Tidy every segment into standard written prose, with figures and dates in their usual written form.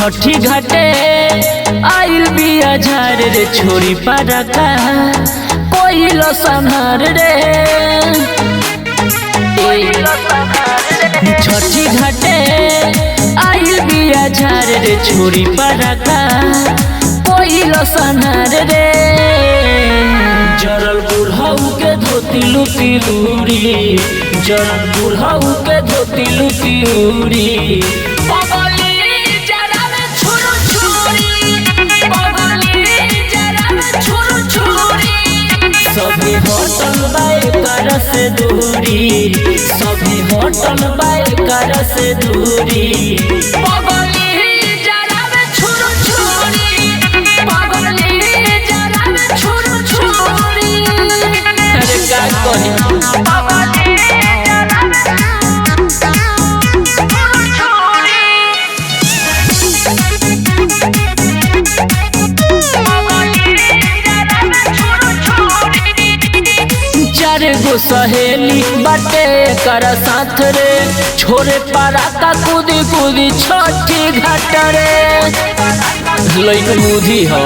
छठी घाटे आइल बिया झार रे छोरी पारका कोइल संहार रे। छठी घाटे आइल बिया झार रे छोरी पारका कोइल संहार रे। जरल बुढ़ऊ के धोती लुती लूरी, जरल बुढ़ऊ के धोती लुती लूरी। सभी होटल बाय कर से दूरी, सभी होटल बाय कर से दूरी। अरे का कही। चार गो सहेली बाटे कर साथ रे, छोरे पारा का कूदी कूदी छठी घाट रे। लइक मुधी हो।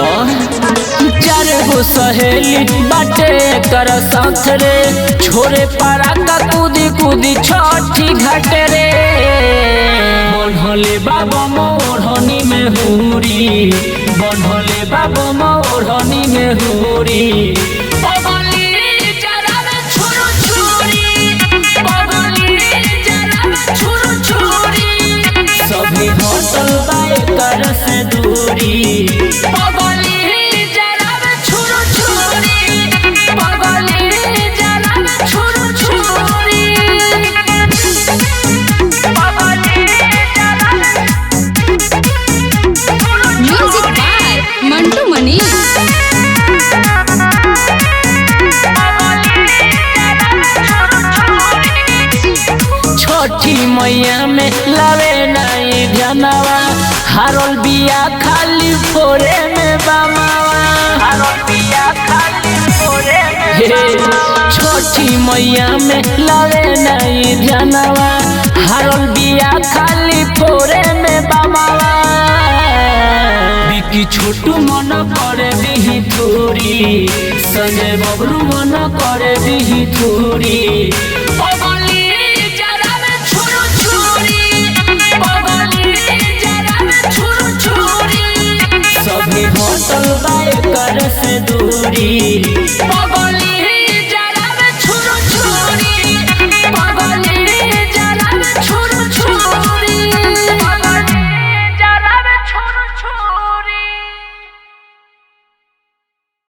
चार गो सहेली बाटे कर साथ रे, छोरे पारा का कूदी कूदी छठी घाट रे। बनहले बाबा मोरहनी में हुरी, बनहले बाबा मोरहनी में हुरी। सभी होटल बाय कर से दूरी। Music by Mantu Manish. छठी मैया में लावे नहीं ध्यानवा, हारल बिया खाली फोरे में बमावा। हारल बिया खाली फोरे में। छठी मैया में लावे नहीं ध्यानवा, हारल बिया खाली फोरे में बमावा। बिकी छोटू मन करे बिही थोरी, संजय बबलू मन करे बिही थोरी। सभी होटल बाय कर से दूरी।